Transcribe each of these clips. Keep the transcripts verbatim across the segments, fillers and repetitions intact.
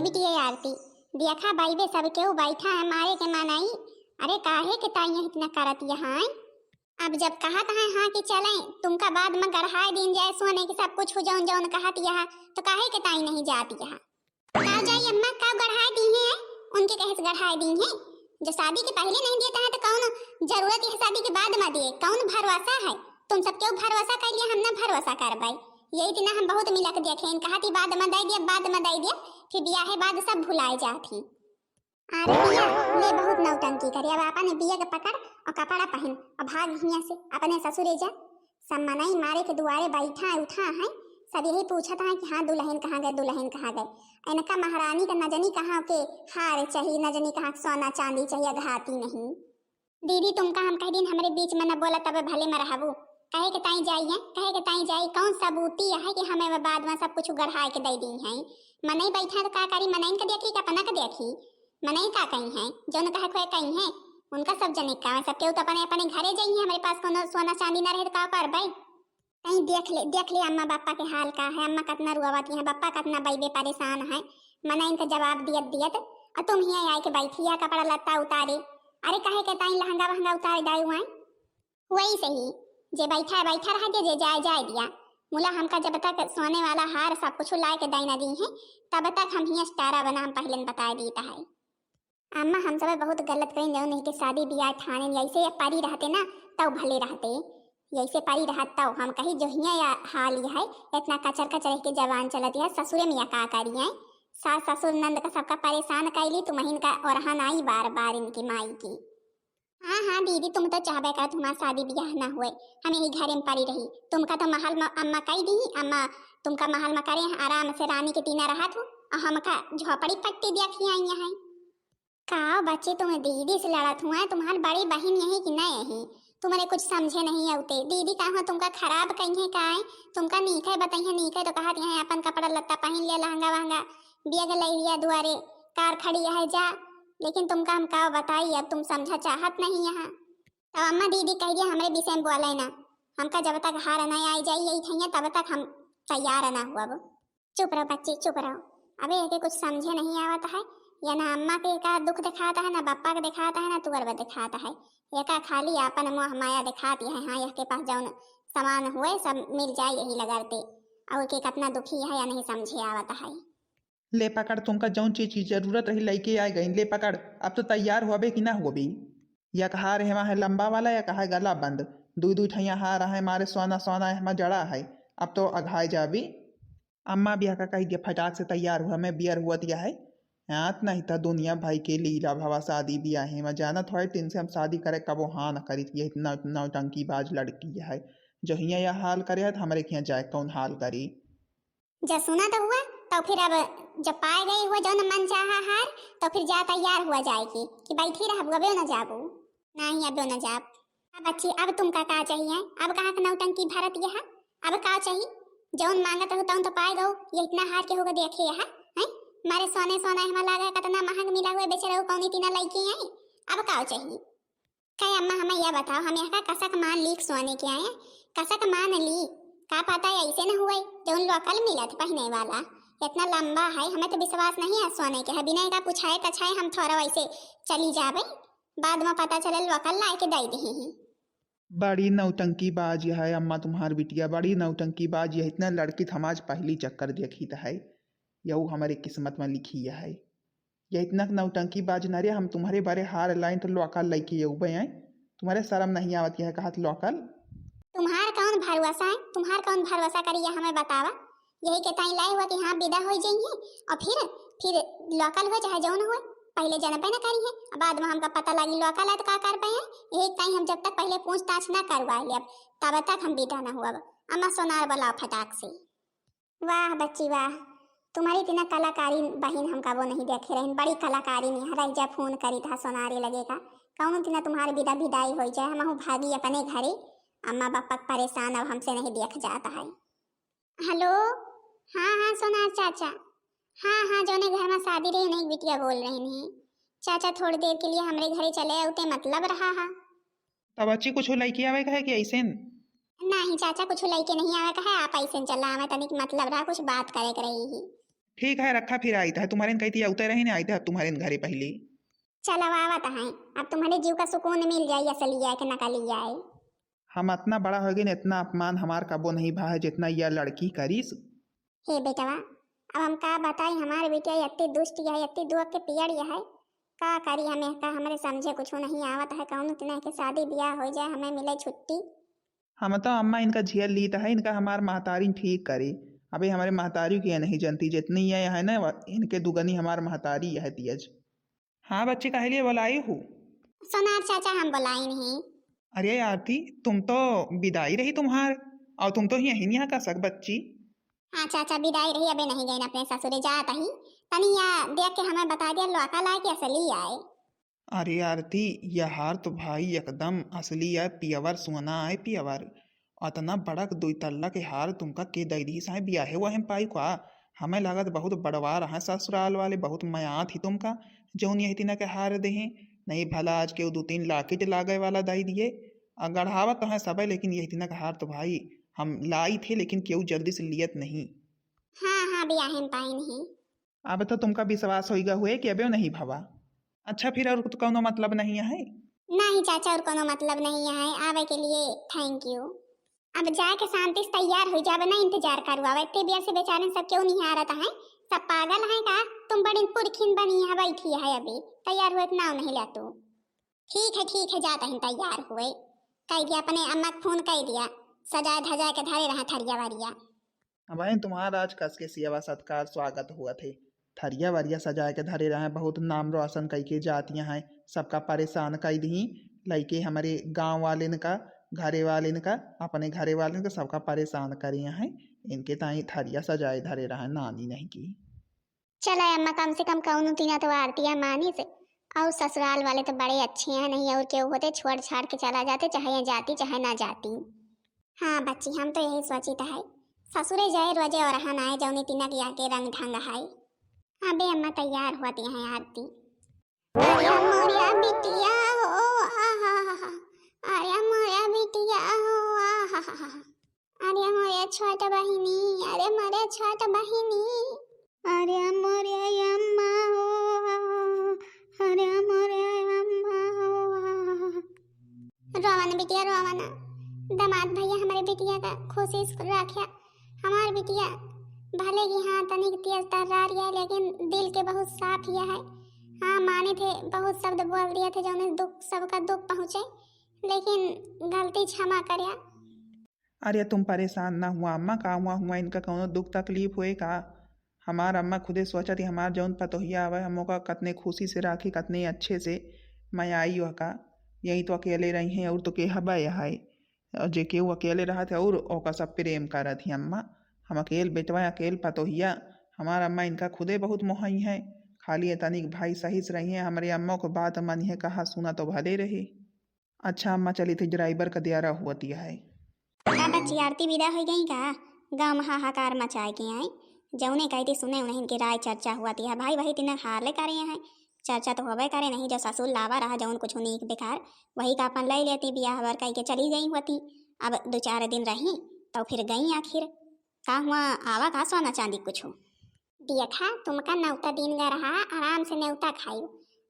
बिटिया आरती, देखा बइबे सब केहू बैठा है, मारे के मनई। अरे काहे के ताई इतना करत यहाँ? अब जब कहत हैं हाँ कि चलें, तुमका बाद में गढ़ाए दीन जाए सोने के सब कुछ हो जौन जौन कहत यहाँ, तो काहे के ताई नहीं जात यहाँ? का जाई अम्मा, का गढ़ाए दी हैं? उनके कहे से गढ़ाए दी हैं? जो शादी के पहले नहीं देता है तो कौन जरूरत है शादी के बाद में दिए? कौन भरोसा है? तुम सब केहू भरोसा कर लिया, हम ना भरोसा करबै। यही दिना हम बहुत मिला के देखे, इनका हाथी बाद में दे दिया, बाद में दे दिया, फिर बियाहे बाद सब भुलाए जात ही। अरे बिया, ले बहुत नौटंकी करे, अब अपन बिया के पकड़ और कपड़ा पहन और भाग हियां से, अपने ससुरे जा। सब मनई मारे के दुआरे बैठा उठा है, सब यही पूछत है कि हाँ दुल्हन कहाँ गए, दुल्हन कहाँ गए। इनका महारानी का न जनी कहाँ के हार चाहिए, न जनी कहाँ के सोना चांदी चाहिए, घाती नहीं। दीदी तुमका हम कह दिन हमरे बीच में न बोला, तब भले में रहबू। कहे के ताई जाई है, कहे के ताई जाई, कौन सबूती है कि हमें वो बाद में सब कुछ गढ़ाए के दे दी है? मनई बैठा तो का करी, मनई का देखी कि अपना का देखी? मनई का कही है, जौन कहे खोए कही है, उनका सब जने का, सब केहू तो अपने अपने घरे जाई है, हमारे पास कोनो सोना चांदी ना रहे तो का करबै? कहीं देख ले, देख ले अम्मा बापा के हाल का है, अम्मा कतना रुआवत है, बापा कतना बैबे परेशान है। मनई इनका जवाब दियत दियत, और तुम हियां आए के बैठी है कपड़ा लत्ता उतारे। अरे कहे के ताई लहंगा वहंगा उतारे डाई हुआ। वही सही, जे बैठा है बैठा रह दिया, जे जाए जाए दिया। मुला हमका जब तक सोने वाला हार सब कुछ लाए के दाई ना दी है, तब तक हम हियां स्टारा बना, हम पहले बताए दीता है। अम्मा, हम सब बहुत गलत करें, जौन नहीं के शादी बियाह ठाने, ऐसे ये परी रहते ना, तब भले रहते। ऐसे परी रहत तब हम कही जो हियां या हाल ये है, इतना कचर कचर के जवान चलत है, ससुरे में या का करी है? सास ससुर नंद का सबका परेशान कैली, तुम इनका ओरहन आई बार बार इनकी माई की। हाँ हाँ दीदी, तुम तो चाहबे करत हमार शादी बियाह ना हुए, हम यही घरे में परी रही। तुमका तो महल में अम्मा कही दी, अम्मा तुमका महल में करे हैं, आराम से रानी के तीना रहत हो, और हमका झोपड़ी पट्टी देखी आई हैं। का बच्ची, तुम दीदी से लड़त हुआ, तुम्हार बड़ी बहिन यही कि नहीं यही? तुम्हारे कुछ समझे नहीं आउते। दीदी का हुआ तुमका खराब कही है का है? तुमका नीक है बताई है, नीक है तो कहत यहाँ अपन कपड़ा लत्ता पहन लिया, लहंगा वहंगा, बिया के ले लिया दुआरे, कार खड़ी है जा। लेकिन तुमका हम का बताई, अब तुम समझा चाहत नहीं यहाँ। तब अम्मा दीदी कह दिया हमरे विषय में बोले ना, हमका जब तक हार नहीं आई जाई यही ठैया तब तक हम तैयार ना हुआ। चुप रहो बच्ची, चुप रहो। अबे एके कुछ समझे नहीं आवत है, या ना अम्मा के का दुख दिखाता है, ना बप्पा के दिखाता है, ना तुअर बा दिखाता है। एका खाली आपन मोह माया दिखाती है। हाँ, एके पास जौन सामान हुए सब मिल जाए यही लगरते, और के कितना दुखी है या नहीं समझे आवत है। ले पकड़, तुमका जौन चीज की जरूरत रही लइके आ गई। ले पकड़, अब तो तैयार होबे कि ना होबे? या कहा रे हमा है लंबा वाला, या कहा है गला बंद, दुई दुई ठैया हार है मारे सोना सोना है हमा जड़ा है। अब तो अघाए जाबी। अम्मा बिया का कह दिया, फटाक से तैयार हुआ, मैं बियर हुआ दिया है। हाँ, नहीं तो दुनिया भाई के लीला भवा शादी बियाहे में जानत होए, टिन से हम शादी करे कबो हाँ न करी थी। इतना नौटंकीबाज लड़की है, जहिया यह हाल करे है तो हमरे खिया जाए कौन हाल करी। जब सुना तो हुआ, तो फिर अब जब पाए गई हुआ जौन मन चाहा हार, तो फिर जा तैयार हुआ जाए की, कि बैठी रहबू, अबे न जाबू। नहीं, अबे न जाब। अब बच्ची, अब तुमका का चाहिए? अब कहाँ के नौटंकी भरत यह? अब का चाहिए? जौन मांगत हो तौन तो पाए गो। ये इतना हार के होगा देखे यह, हैं? मारे सोने सोना हमा लागा, कितना महंग मिला हुआ बेच रहे हो, कौनी तीना लइके आई। अब का चाहिए? कहे अम्मा, हमें यह बताओ, हम यहाँ का कसक मान ली कि सोने के आए? कसक मान ली, का पता है ऐसे न हुए, जौन लोकल मिलत पहने वाला इतना लंबा है, हमें तो विश्वास नहीं है सोने के है, बिना एका पूछाए तछाए हम थोड़ा वैसे चली जाबे, बाद में पता चले लोकल लाए के दे दे ही। बड़ी नौटंकीबाज है अम्मा तुम्हार बिटिया, बड़ी नौटंकीबाज है। इतना लड़की तो हम आज पहली चक्कर देखी तो है, यहू हमारे किस्मत में लिखी है। यह इतना नौटंकीबाज ना रे, हम तुम्हारे बारे हार लाइन तो लोकल लइके अउबे हैं। तुम्हारे शर्म नहीं आवत यह कहत लोकल? तुम्हार कौन भरोसा है, तुम्हार कौन भरोसा करी, यह हमें बतावा। यही के ताई लाए हुआ कि हाँ विदा हो जाइए और फिर, फिर लोकल हो चाहे जौन हो, पहले जनबे न करी है, बाद में हमका पता लगी लोकल है तो का कर पाए हैं। यही ताई हम जब तक पहले पूछताछ ना करवा लेब, तब तक हम विदा ना हुआ। अम्मा सोनार बोलाओ फटाक से। वाह बच्ची वाह, तुम्हारी इतना कलाकारी बहिन हम कबो नहीं देखे रहन, बड़ी कलाकारी निहर है। जा फोन करी था सोनारे लगे का, कौनो दिना तुम्हारे विदा विदाई हो जाए, हमहू भागी अपने घरे, अम्मा बापा के परेशान अब हमसे नहीं देख जाता है। हेलो, हाँ हाँ सोनार चाचा, हाँ हाँ जौने घर में शादी रही नहीं बिटिया बोल रही नहीं चाचा, थोड़ी देर के लिए हमरे घरे चले आउते, मतलब रहा है। तब बच्ची कुछ लइके आवे का है कि ऐसे न? नहीं चाचा, कुछ लइके नहीं आवे का है, आप ऐसे न चला आवे, तनिक मतलब रहा, कुछ बात करे के रही ही। ठीक है, रखा, फिर आइत है तुम्हारे न, कहती है, उतरे रही ना, आइत है तुम्हारे न घरे पहले। चलो, आवत हैं, अब तुम्हारे जीव का सुकून मिल जाई, असली आए कि नकली आए। हम इतना बड़ा हो गए, इतना अपमान हमार कबो नहीं भा है, जितना यह लड़की करीस। हे बेटवा, अब हम का बताई, हमार बिटिया इतनी दुष्ट है, इतनी दुख के पियड़ है, का करी हमें, का हमरे समझे कुछ नहीं आवत है, कौन इतना के शादी ब्याह हो जाए, हमें मिले छुट्टी। हम तो अम्मा इनका झेल लीत है, इनका हमार महतारी ठीक करे। अबे हमारे महतारी के नहीं जनती, जितनी ये है ना, व-, इनके दुगनी हमार महतारी यह तेज। हाँ बच्ची, काहे लिए बुलाई हूँ? सोनार चाचा, हम बुलाई नहीं। अरे आरती, तुम तो विदाई रही तुम्हार, और तुम तो यहीं यहाँ का सक बच्ची। हाँ चाचा, विदाई रही, अबे नहीं गई अपने ससुरे, जात ही। तनी या देख के हमें बता दिया, लौका लाए कि असली आए। अरे आरती, यह हार तो भाई एकदम असली है, पियवर सोना है, पियवर। अतना बड़ा दुई तल्ला के हार तुमका के दई दिहिस है, बियाहे वहे में पाई का? हमें लागत बहुत बड़वार हैं ससुराल वाले, बहुत मयात ही तुमका, जौन यही तिना के हार देहे। नहीं भला आज के दू तीन लाकेट लागे वाला दई दिए। आ गढ़ावत तो हैं सबे, लेकिन यही तिना के हार तो भाई हम लाई थे, लेकिन केहू जल्दी से लियत नहीं। हाँ, हाँ, बियाहे में पाई नहीं। अब तो तुमका विश्वास होइगा हुए कि अबे नहीं भवा। अच्छा, फिर और तो कौनो मतलब नहीं है? नहीं चाचा, और कौनो मतलब नहीं है। आवे के लिए thank you। अब जाके शांति से तैयार हो जावे, ना इंतजार करू। आवे इतने बेर से बेचारे सब क्यों नहीं आ रहा है, सब पागल हैं का? तुम बड़ी पुरखिन बनी है, बैठी है अभी, तैयार हुए के नाव नहीं ले तू। ठीक है, ठीक है, जाता ही तैयार हुए। कह दिया अपने अम्मा के फोन कह दिया, सजाए धजाए के धरे रहा थरिया वरिया। अब बहन, तुम्हार आज कस के सेवा सत्कार स्वागत हुआ थे। थरिया वरिया सजाए के धरे रहे, बहुत नाम रोशन कई के जातियां हैं, सबका परेशान कई दी। लइके हमारे गांव वाले न का, घरे वाले न का, अपने घरे वाले न का, सबका परेशान करे हैं। इनके ताई थरिया सजाए धरे रहे, नानी नहीं की। चला अम्मा, कम से कम कौनो तीना तो आरतिया मानिस। और ससुराल वाले तो बड़े अच्छे हैं, नहीं और केहू होते छोड़ छाड़ के चला जाते, चाहे यहाँ जाती चाहे ना जाती। हाँ बच्ची, हम तो यही सोचित है, ससुरे जाए रोजे और हनाए जौनी तिनक या के रंग ढंग है। अबे अम्मा तैयार होती हैं आरती। अरे मोरिया बिटिया हो, आहा, अरे मोरिया बिटिया हो, आहा। अरे मोरे छोट बहिनी, अरे मोरे छोट बहिनी, अरे मोरे अम्मा हो, अरे मोरे अम्मा हो। रोवन बिटिया रोवन, दामाद भैया हमारे बिटिया का खुशी से रख्या। हमार बिटिया भले ही हाँ तनिक तेज तर्रार है, लेकिन दिल के बहुत साफ ही है। हाँ माने थे, बहुत शब्द बोल दिए थे जौन दुख, सबका दुख पहुँचे, लेकिन गलती क्षमा करया। अरे तुम परेशान ना हुआ अम्मा, का हुआ हुआ इनका कौनो दुख तकलीफ हुए का? हमार अम्मा खुदे सोचत ही हमार जौन पतोहिया आवे हम ओका कतने खुशी से राखी, कतने अच्छे से मयाई ओका। यही तो अकेले रही हैं और तो के हबे है। और जे केहू अकेले रहत है और ओका सब प्रेम करत ही अम्मा। हम अकेल बेटवा, अकेल पतोहिया, हमार अम्मा इनका खुदे बहुत मोहई हैं। खाली ये तनिक भाई सही से रही हैं, हमरे अम्मा को बात मानिए, कहा सुना तो भले रहे। अच्छा अम्मा, चली थी ड्राइवर का द्यारा हुआ दिया है। का बच्ची आरती विदा हो गई का? गाँव में हाहाकार मचाए के आई। जौने कहती सुने उन्हें इनके राय चर्चा हुआ थी है। भाई वही तिने हाले करे हैं, चर्चा तो होबे करे नहीं। जो ससुर लावा रहा जौन कुछ नीक बेकार, वही का अपन ले लेती, बियाह बर कह के चली गई होती। अब दो चार दिन रही तो फिर गई आखिर। का हुआ, आवा का सोना चांदी कुछ? देखा, तुमका नेवता दिन गा रहा, आराम से नेवता खाई,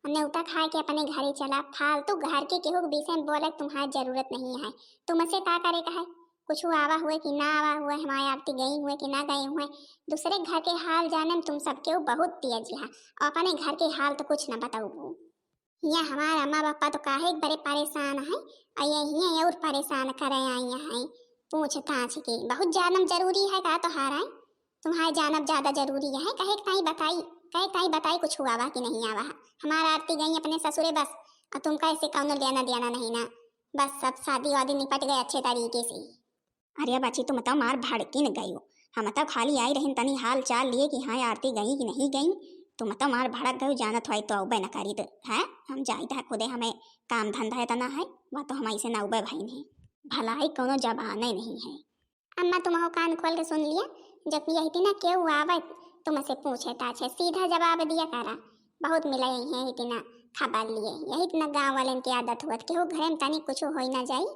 और नेवता खाए के अपने घरे चला। फालतू घर के केहू के विषय में बोले के तुम्हारे जरूरत नहीं है। तुमसे का करे का है? कुछ आवा हुए कि ना आवा हुए, हमारे आरती गई हुए कि ना गई हुए, दूसरे घर के हाल जाने में तुम सबके बहुत तेज है, और अपने घर के हाल तो कुछ ना बताऊ। हियाँ हमार अम्मा पापा तो काहे बड़े परेशान हैं, और ये हियाँ और परेशान करे आई हैं, पूछ ताछ के। बहुत जानब जरूरी है का तोहार आई? तुम्हारे जानब ज्यादा जरूरी है, कहे के ताई बताई, कहे ताई बताई कुछ हुआ बा कि नहीं आवा है। हमार आरती गई अपने ससुरे बस, और तुमका ऐसे कौनो लेना देना नहीं ना, बस सब शादी वादी निपट गए अच्छे तरीके से। अरे बच्ची, तुम तो मार भड़किन गयो। हम तो खाली आई रहिन तनी हाल चाल लिए कि हाँ आरती गई कि नहीं गई। तुम तो मार भड़क गयो, जानत होई तो अउबे न करी तो है। हम जाइत है खुदे, हमें काम धंधा इतना है, वह तो हम ऐसे न अउबे भई नहीं। भलाई कोनो जबाने नहीं है। अम्मा तुम हो कान खोल के सुन लिया, जब यही तिना केहू आवे तुमसे पूछे ताछे सीधा जवाब दिया करा। बहुत मिला यही है इतना खबर लिए, यही इतना गाँव वालन की आदत हुआ केहू घरे में तनी कुछ होई ना जाई,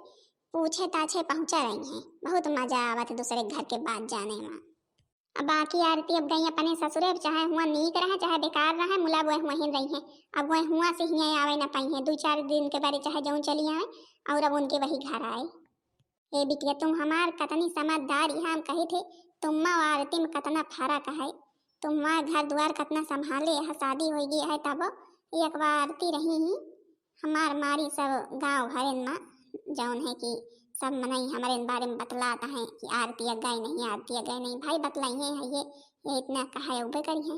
पूछे ताछे पहुँचा रही हैं। बहुत मजा आवत है दूसरे घर के बात जाने में। अब बाकी आरती अब गई अपने ससुरे, अब चाहे हुआ नीक रहे, चाहे बेकार रहे, मुला अब वह वहीं रही हैं। अब वह हुआ से हियाँ आवे न पाई हैं, दो चार दिन के बारे चाहे जौन चली आवे, और अब उनके वही घर आए। ए बिटिया, तुम हमार कतनी समझदार है, हम कही थे, तुम और आरती में कतना फर्क है। तुम हमार घर दुआर कतना संभाले है, शादी हो गई है, तब एक बार आरती रही ही, हमार मारी सब गाँव भरेन में, जौन है कि सब मनई हमरे बारे में बतलात हैं कि आरती गई नहीं, आरती गई नहीं। भाई बतलाई है, है ये, ये इतना कहे उबे करी है।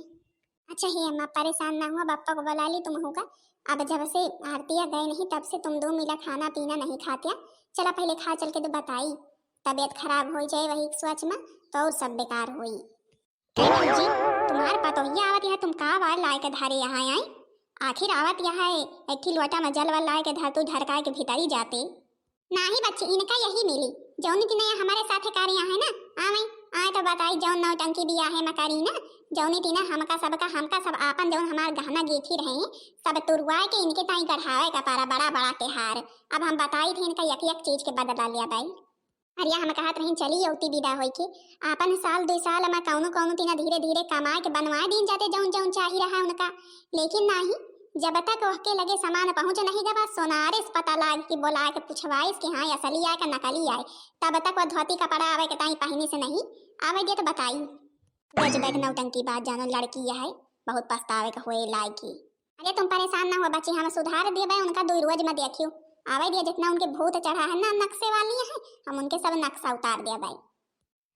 अच्छा हे अम्मा, परेशान ना हुआ, बप्पा को बुला ली तुम होगा। अब जब से आरतिया गए नहीं, तब से तुम दो मिला खाना पीना नहीं खातिया। चला पहले खा चल के तो बताई, तबीयत खराब हो जाए वही सोच में, तो और सब बेकार होई। ए भौजी, तुम्हार पतोहिया आवत है, तुम का बार लाए के धरे यहाँ आई? आखिर आवत यह है, एक ही लोटा में जल वल लाए के धर तू ढरकाए के भीतरी जाते। नाही बच्ची, इनका यही मिली, जौनी तिने हमारे साथे कार्य है ना, आवे, आए तो बताई, जौन नौटंकी बियाहे में करी ना, जौनी तिने हमका सबका, हमका सब आपन जौन हमार गहना गीठी रहे, सब तुरवाए के इनके ताई गढ़ावे का पारा बड़ा बड़ा के हार। अब हम बताई थे इनका एक एक चीज के बदला लिया बाई। अरे हम कहत रही चली औती विदा होई के, आपन साल दुई साल में कौनो कौनो तिना धीरे धीरे कमाए के बनवाए दिन जाते जौन जौन चाही रहा उनका, लेकिन नाही, जब तक वहके लगे सामान पहुँच नहीं गवा, सोनारे से पता लाग के बोला के पूछवाइस कि हाँ, असली आए का नकली आए, तब तक वह धोती कपड़ा आवे के ताई पहिनी से नहीं आवे दे तो बताई। गजब के नौटंकी बात, जानो लड़की यह है, बहुत पछतावे का होए लायक ही। अरे तुम परेशान ना हो बच्ची, हम सुधार देबे, उनका दुई रोज में देखियो, आवे दिया, जितना उनके भूत चढ़ा है ना नक्शे वाली है, हम उनके सब नक्शा उतार देबे।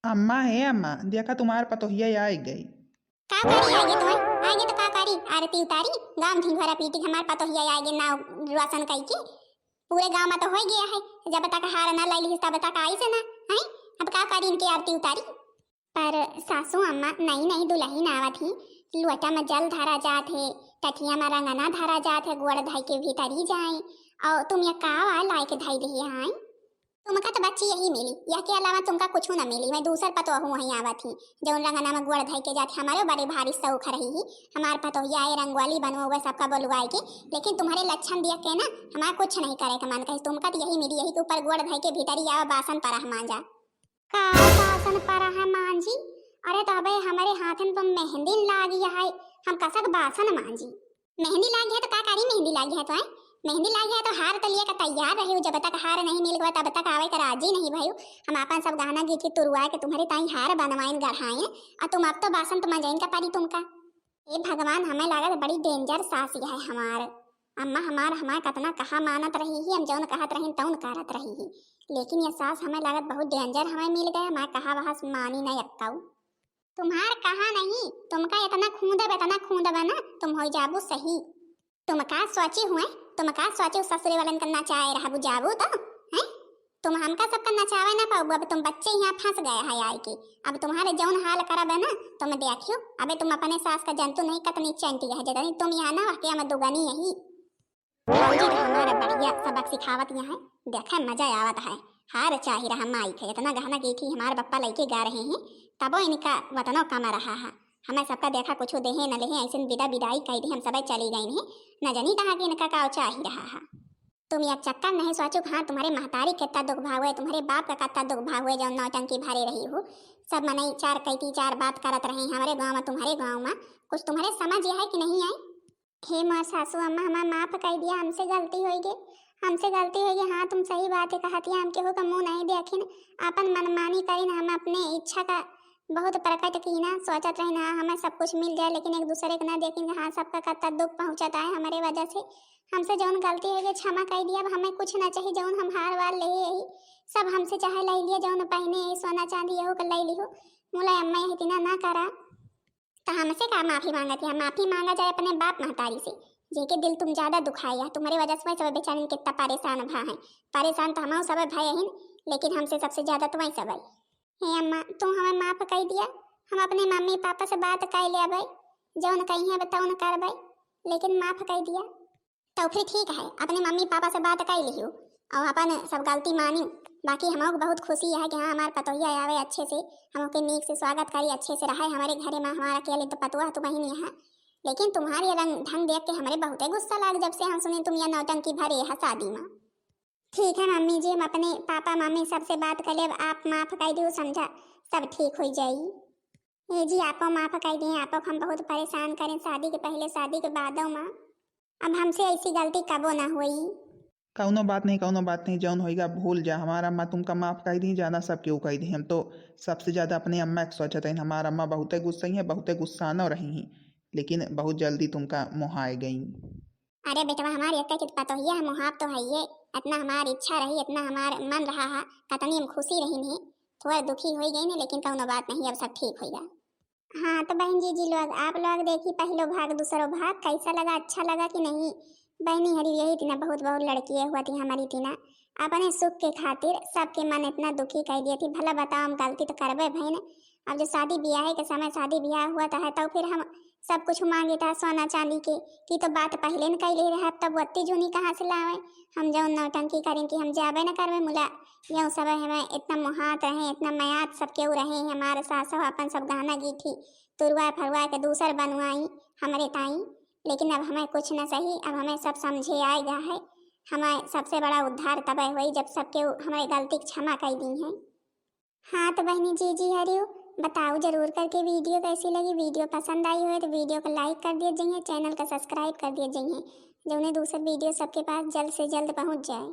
अम्मा, हे अम्मा, देखा तुम्हार पतोहिया आइ गई। का करी आगे तो, आगे तो का करी, आरती उतारी, गांव ढिंढोरा पीटी, हमार पतोहिया आगे नाव रोशन कई के, पूरे गांव में तो हो गया है, जब तक हार ना लाई ली तब तक आई से ना, हैं? अब का करी इनके आरती उतारी। पर सासू अम्मा, नई नई दुलहिन आवत ही, लोटा में जल धरा जात है, टठिया में रंगना धरा जात है, गोड़ धई के भीतर ही जाए, और तुम ये का वा लाए के धई दिए हैं? तुमका तो बच्ची यही मिली, यह के अलावा तुमका कुछ न मिली। मैं दूसर पतोहू वहीं आवत ही, जौन रंगना में गोड़ धई के जात, हमारे बड़ी भारी शौक रही ही, हमार पतोहिया आए रंगोली बनवावे, सबका बोलवाए के, लेकिन तुम्हारे लक्षण दिया के ना हमारा कुछ नहीं करे के मन कही। तुमका तो यही मिली, यही के ऊपर गोड़ धई के भीतरी आवा, बासन परह मांजा। का बासन परह मांजी? अरे तो अबे हमारे हाथन पर मेहंदी लागी है, हम कसक बासन मांजी। मेहंदी लागी है तो का करी, मेहंदी लागी है तो, हैं? मेहंदी लागी है तो हार तो लिए का तैयार रही हूँ, जब तक हार नहीं मिल गवा तब तक आवे का राजी नहीं भयू। हम आपन सब गहना गीठी तुरवा के तुम्हारे ताई हार बनवाइन गढ़ाइन, और तुम अब तो बासन तो मजाइन का पारी तुमका। हे भगवान, हमें लागत बड़ी danger सास यह है हमार। अम्मा हमार, हमार कतना कहा मानत रही ही, हम जौन कहत रही तौन करत रही ही, लेकिन यह सास हमें लागत बहुत danger हमें मिल गए, हमार कहा वहा मानी नहीं अक्काऊ। तुम्हार कहा नहीं, तुमका इतना खूंदब, इतना खूंदब ना, तुम हो जाबू सही। तुम का सोची हुए, तुम का सोची ससुरे वालन का नचाए रहबू जाबू तो, हैं? तुम हमका सबका नचावे ना पाबू, अब तुम बच्चे यहाँ फंस गए है आए के। अब तुम्हारे जौन हाल करब है ना, तुम देखियो, अबे तुम अपने सास का जंतु नहीं, कतनी चंटी है, जतनी तुम यहाँ ना, वहके हम दुगनी यही। भौजी तो हमारा बढ़िया सबक सिखावत यहाँ है, देखे मजा आवत है। हार चाही रहा माई के, इतना गहना गीठी हमार बप्पा लइके गा रहे हैं, तबो इनका वतनो कम रहा है। हमें सबका देखा कुछ देहे न लेहे, ऐसे विदा विदाई कह दी, हम सब चली गई हैं, न जानी कहाँ कि इनका का चाही रहा है। तुम एक चक्कर नहीं सोचो कि हाँ, तुम्हारे महतारी के कितना दुख भाव है, तुम्हारे बाप का कितना दुख भाव है, जौन नौटंकी भरे रही हो। सब मनई चार कैती चार बात करत रहे हमारे गाँव में, तुम्हारे गाँव में। कुछ तुम्हारे समझ यह है कि नहीं आई? हे मोर सासू अम्मा, हमार माफ कर दिया, हमसे गलती होई गई, हमसे गलती होई गई। हाँ, तुम सही बात है कहतिया, हम केहू का मुँह नहीं देखिन, आपन मनमानी करिन, हम अपने इच्छा का बहुत प्रकट की ना, सोचत रही ना हमें सब कुछ मिल जाए, लेकिन एक दूसरे के ना देखिन। हाँ, सबका कत्ता दुख पहुँचत आए हमारे वजह से। हमसे जौन गलती है, ये क्षमा कर दिया। अब हमें कुछ ना चाहिए, जौन हम हार वार ले यही सब हमसे चाहे ले लिया, जौन पहने है सोना चांदी यहू के ले लिहो। मुला अम्मा यही तिना ना करा, तो हमसे का माफी मांगत है? माफी मांगा जाए अपने बाप महतारी से, जेके दिल तुम ज्यादा दुखाया। तुम्हारे वजह से वही सब बेचारिन कितना परेशान भा हैं। परेशान तो हम सब भय हैं, लेकिन हमसे सबसे ज्यादा तो वही सब है। हे अम्मा, तू हमें माफ कर दिया, हम अपने मम्मी पापा से बात कर लेबै, जौन कही है तौन करबै, लेकिन माफ कर दिया। तो फिर ठीक है, अपने मम्मी पापा से बात कर लियो और अपन सब गलती मानियो। बाकी हमको बहुत खुशी है कि हाँ, हमार पतोहिया आवे अच्छे से, हम ओके नीक से स्वागत करी, अच्छे से रहे हमारे घरे में। हमारा अकेले तो पतोह तो बहिन यहाँ, लेकिन तुम्हारे रंग ढंग देख के हमारे बहुते गुस्सा लाग, जब से हम सुने तुम यह नौटंकी भरे है शादी में। ठीक है मम्मी जी, हम अपने पापा मम्मी सबसे बात कर लेब, आप माफ कर दियो, समझा, सब ठीक हो जाई। ए जी, आपो माफ कइ दें, आपो हम बहुत परेशान करें शादी के पहिले, शादी के बादो मा। अब हमसे ऐसी गलती कबो ना होई। कउनो बात नहीं, कउनो बात नहीं, जउन होइगा भूल जा। हमार अम्मा तुमका माफ कइ दी, ज्यादा सब केहू कइ दी। हम तो सबसे ज्यादा अपने अम्मा के सोचत हइन। हमार अम्मा बहुते गुस्सई हैं, बहुते गुस्सानो रही हैं, लेकिन बहुत जल्दी तुमका मोहाए गई। अरे बेटवा, हमार एते के पतोहिया हम मोहाब तो हइये, इतना हमार इच्छा रही, इतना हमार मन रहा है, कतनी हम खुशी रही नहीं, थोड़ा दुखी होई गई नहीं, लेकिन कउनो बात नहीं, अब सब ठीक होइगा। हाँ तो बहन जी, जी लोग, आप लोग देखी पहलो भाग, दूसरो भाग कैसा लगा, अच्छा लगा कि नहीं? बहनी हरी यही तिना बहुत बहुत लड़की है हुआ थी हमारी तिना, अपने सुख के खातिर सबके मन इतना दुखी कर दिए थी। भला बताओ, हम गलती तो करबे भइन। अब जो शादी ब्याह के समय शादी ब्याह हुआ था है, तो फिर हम सब कुछ मांगे था सोना चांदी के, कि तो बात पहले न कैले रहे, अब तब वत्ती जूनी कहाँ से लावे? हम जौन नौटंकी करें कि हम जाबे न करबे मुला, यौ सब हमें इतना मोहात रहे, इतना मयात सब केहू रहे, हमारे सास हो अपन सब गहना गीठी तुरवा फरवा के दूसर बनवाई हमरे ताई, लेकिन अब हमें कुछ न सही, अब हमें सब समझे आए गा है। हमें सबसे बड़ा उद्धार तबे होई जब सब केहू हमारे गलती के क्षमा कर दी है। हाँ तो बहनी जी, जी हरियो, बताओ जरूर करके वीडियो कैसी लगी। वीडियो पसंद आई हो तो वीडियो को लाइक कर दिए जाइए, चैनल का सब्सक्राइब कर दिए जाइए, जौने दूसर वीडियो सबके पास जल्द से जल्द पहुँच जाए।